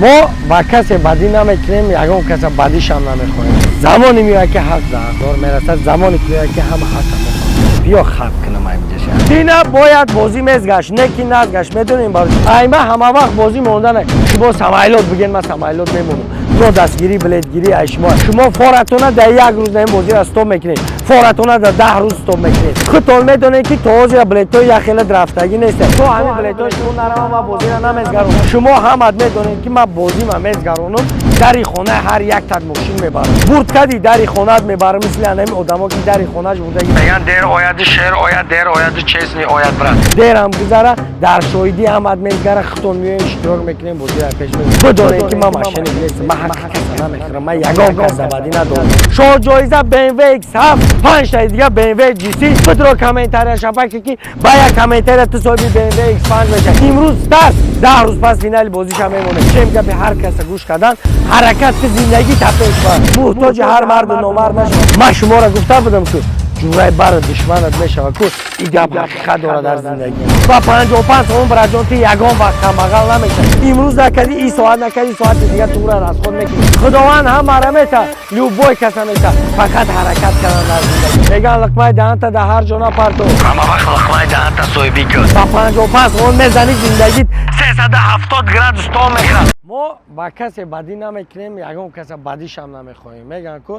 Мо ба касе бадӣ намекунем, ягон каса бадишам намехоҳем. Замоне меояд, ки ҳақ ҳақдор мерасад, замоне ки меояд, ки ҳама ҳақа мехоҳад. Биё, хаб кунам аймҷаша. Дина бояд бозӣ мезгашт, не ки назгашт. Медонем, барои айма ҳама вақт бозӣ мондана. Шумо самойлот биген, ман самойлот мемонам. Но дастгирӣ, билетгирӣ ай шумо. Шумо форатона дар як рӯз на ин бозиро стоп мекунед, форатона дар 10 рӯз стоп мекунед. Худтон медонед, ки то ҳозира билетҳои як хела рафтагӣ нестанд. То ҳамин билетҳои шумо наравам, ман бозиро намезгаронам. Шумо ҳамат медонед, ки ман бозима мезгаронам, дари хонаи ҳар як тат мошин мебарам. Бурд кади, дари хонаат мебарам, мисли анами одамо, ки дари хонааш бурдаги. Меган, дер ояди шер ояд, дер ояди честный ояд, брат. Дерам гузара, дар шоҳидӣ ҳамат мезгара. Худтон меоем, иштирок мекунем, бозиро пеш мебарем. Бидонед, ки ман мошенник нестам, ман ҳаққи каса намехӯрам, ман ягон каса бадӣ надорам. Шоҳ-ҷоиза BMW X7, панҷтаи дига BMW GC. Бидро комментария шапаке, ки ба як комментария ту соҳиби BMW X5 мешавӣ. Имрӯз старт, 10 рӯз пас финали бозиша мемонем. Чем гапи ҳар каса гӯш кардан, ҳаракат ки, зиндагӣ та пеш бар, муҳтоҷи ҳар марду номард нашавад. Ман шуморо гуфта будам, ки ҷурай бара душманат мешавад, ку и гап ҳақиқат дорад дар зиндагӣ. Ба 55 сомон, браҷон, ту ягон вақт камбағал намешавӣ. Имрӯз накардӣ, и соат накардӣ, соати дигар тура расход мекунӣ. Худованд ҳамара мета, любой каса мета, фақат ҳаракат кардан дар зиндагӣ. Меган, лиқмаи даҳанта дар ҳар ҷо напартов, ҳама вақт лиқмаи даҳанта соҳибӣ кун. Ба 55 сомон мезанӣ, зиндагит 370 градус то мехӯрад. Мо ба касе бадӣ намекунем, ягон каса бадишам намехоҳем. Мегӯянд, ку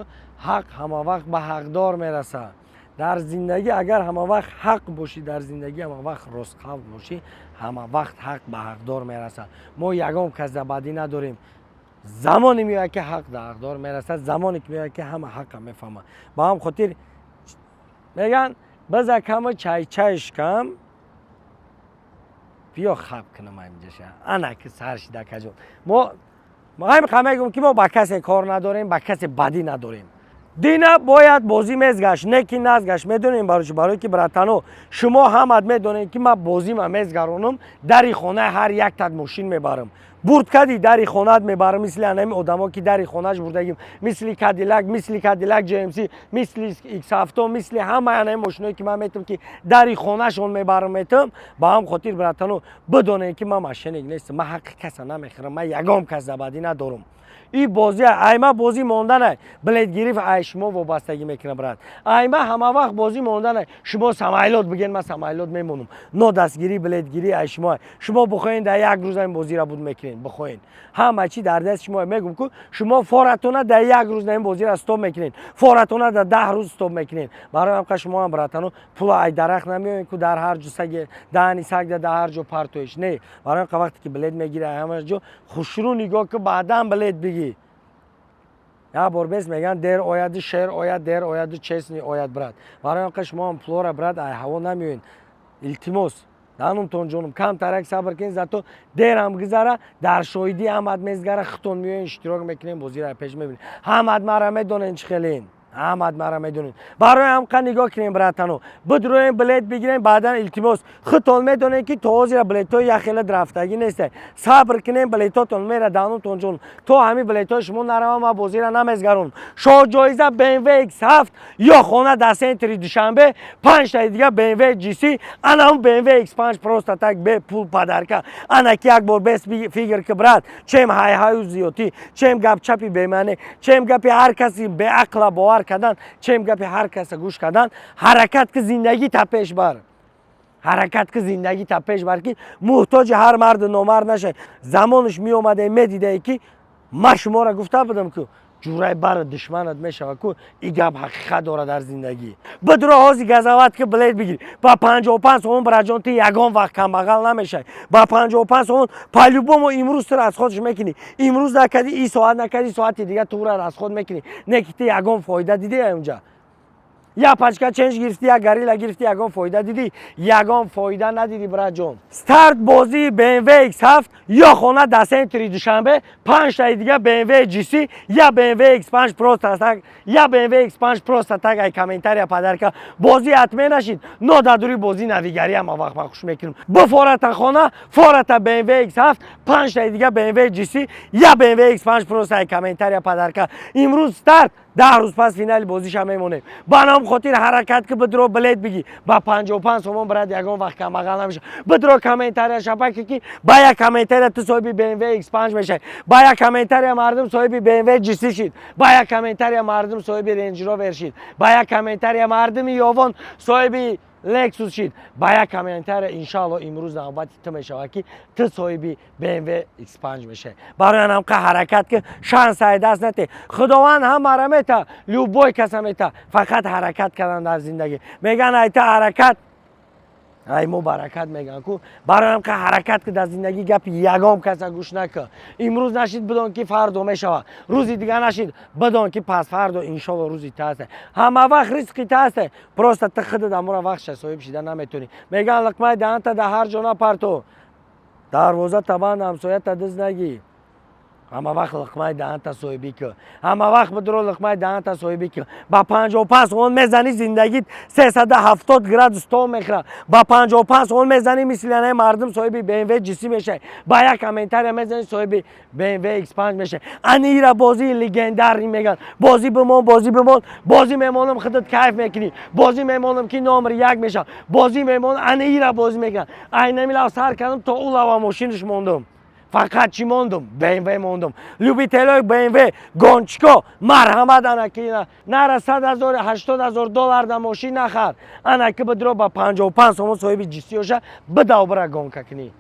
ҳақ ҳама вақт ба ҳақдор мерасад дар зиндагӣ. Агар ҳама вақт ҳақ бошӣ дар зиндагӣ, ҳама вақт ростқавл бошӣ, ҳама вақт ҳақ ба ҳақдор мерасад. Мо ягон каса бадӣ надорем. Замоне меояд, ки ҳақ ба ҳақдор мерасад, замоне ки меояд, ки ҳама ҳақа мефаҳмад. Ба ҳам хотир мегӯянд, биза каму чайчайш кам. Биё, хаб кунам аймҷаша. Ана ки сар шида каҷон. Мо ҳамин мегӯм, ки мо ба касе кор надорем, ба касе бадӣ надорем. Дина бояд бозӣ мезгашт, не ки назгашт. Медонем барои чӣ? Барое ки, братано, шумо ҳамат медонед, ки ман бозима мезгаронам, дари хонаи ҳар як тат мошин мебарам. Бурд кади, дари хонаат мебарам, мисли анами одамо, ки дари хонааш бурдагим, мисли Кадилак, мисли Кадилак GMC, мисли X7, мисли ҳамаи анами мошиное, ки ман метам, ки дари хонаашон мебарам, метам. Ба ҳам хотир, братано, бидонед, ки ман мошенник нестам, ман ҳаққи каса намехӯрам, ман ягон каса бадӣ надорам. И бозӣ айма бозӣ монданай, билетгирӣ ай шумо вобастагӣ мекунам, брат. Айма ҳама вақт бозӣ монданай. Шумо самойлот биген, ман самойлот мемонам. Но дастгирӣ, билетгирӣ ай шумо. Шумо бихоҳен, дар як рӯз ин бозиро буд мекунед, бихоҳен, ҳама чӣ дар даст шумо. Мегӯм, ку шумо форатона дар як рӯз ин бозиро стоп мекунед, форатона дар 10 рӯз стоп мекунед. Барои ҳамқа шумо ҳам, братано, пула ай дарахт намеоед, ку дар ҳар ҷо саги даҳани саг дар ҳар ҷо партоиш не. Барои ҳамқа вақте ки билет мегири, ҳама ҷо хушрӯ нигоҳ ку, баъдан билет бигӣ. Як бор бес мегӯянд, дер ояду шер ояд, дер ояду честный ояд, брат. Барои ҳамқа шумо ҳам пулора, брат, ай ҳаво намеоед. Илтимос, данумтон ҷонум, камтарак сабр кунед. Зато дерам гузара, дар шоҳидӣ ҳамат мезгара. Худтон меоен, иштирок мекунем, бозиро пеш мебинем. Ҳамат мара медонед, чӣ хелен, ҳамат мара медонед. Барои ҳамқа нигоҳ кунем, братано, бидроем, билет бигирем баъдан. Илтимос, худтон медонед, ки то ҳозира билетҳои як хела рафтагӣ нестанд. Сабр кунем, билетҳотон мера, данумтон ҷон. То ҳамин билетҳои шумо наравам, ман бозиро намезгаронам. Шоҳ-ҷоиза BMW X7 ё хона дар центри Душанбе, панҷтаи дига BMW GC, ана он BMW X5 просто так, бе пул, подарка. Ана ки як бор без фикр ки, брат, чем ҳайҳаю зиёдтӣ, чем гапчапи бемаъне, чем гапи ҳар каси беақла бовар кардан, чем гапи ҳар каса гӯш кардан, ҳаракат ки, зиндагӣ та пеш бар, ҳаракат ки, зиндагӣ та пеш бар, ки муҳтоҷи ҳар марду номард нашавӣ. Замонаш меомадае, медидае, ки ман шуморо гуфта будам, ку ҷурай бара душманат мешавад, ку и гап ҳақиқат дорад дар зиндагӣ. Бидро, ҳози газават ки, билет бигирӣ. Ба 55 сомон, браҷон, ту ягон вақт камбағал намешавӣ. Ба 55 сомон по-любому имрӯз ту расходш мекунӣ. Имрӯз накардӣ, и соат накардӣ, соати дига тура расход мекунӣ. Не ки ту ягон фоида дидӣ унҷа? Як пачка ченҷ гирифтӣ, як горилла гирифтӣ, ягон фоида дидӣ? Ягон фоида надидӣ, браҷон. Старт бозии BMW X7 ё хона дар центри Душанбе, панҷтаи дига BMW GC, я BMW X5 просто так, я BMW X5 просто так, ай комментария подарка. Бозӣ ҳатме нашид, но дар дури бозӣ навигарӣ ҳама вақт ман хуш мекунам. Бифората хона, фората BMW X7, панҷтаи дига BMW GC, я BMW X5 просто, ай комментария подарка. Имрӯз старт. 10 рӯз пас финали бозиша мемонем. Ба ном хотир ҳаракат ки, бидро, билет бигӣ ба 55 сомон, брат, ягон вақт камбағал намеша. Бидро, комментария шапаке, ки ба як комментария ту соҳиби BMW X5 мешавӣ. Ба як комментария мардум соҳиби BMW GC шид, ба як комментария мардум соҳиби Range Rover шид, ба як комментария мардуми ёвон соҳиби Lexus шид, ба як комментария иншоалло имрӯз навбати ту мешавад, ки ту соҳиби BMW X5 мешавӣ. Барои анамқа ҳаракат ки, шанс ай даст нате. Худованд ҳамара мета, любой каса мета, фақат ҳаракат кардан дар зиндагӣ. Меган, айта ҳаракат, ай мо баракат меган ку. Барои ҳамқа ҳаракат ки дар зиндагӣ, гапи ягон каса гӯш накун. Имрӯз нашид, бидон, ки фардо мешавад, рӯзи дига нашид, бидон, ки пас фардо иншолло рӯзи та ҳаста. Ҳама вақт ризқи та ҳаста, просто ту худат амура вақтша соҳиб шида наметонӣ. Меган, лиқмаи даҳанта дар ҳар ҷо напарту, дарвоза табанд, ҳамсоята диз нагӣ. Ҳама вақт лиқмаи даҳанта соҳибӣ кӣ, ҳама вақт бидро, лиқмаи даҳанта соҳибӣ кӣ. Ба 55 сомон мезанӣ, зиндагит 370 градус то мехӯрад. Ба 55 сомон мезанӣ, мисли анаи мардум соҳиби BMW GC мешавӣ. Ба як комментария мезанӣ, соҳиби BMW X5 мешавӣ. Ани ира бозии легендарный меган. Бозӣ бимон, бозӣ бимон, бозӣ мемонам, худат кайф мекунӣ. Бозӣ мемонам, ки номери як мешавам, бозӣ мемонам. Ани ира бозӣ мекунам. Айнами лав сар кардам, то ӯ лава мошинаш мондум. Фақат чӣ мондум? БМВ мондум. Любителои БМВ, гонщико, марҳамат. Анаки нара 100 0, 80 000 доллар да мошин нахар. Анаки бидро, ба 55 сомон соҳиби GC оша, бидав, бира гонка кунӣ.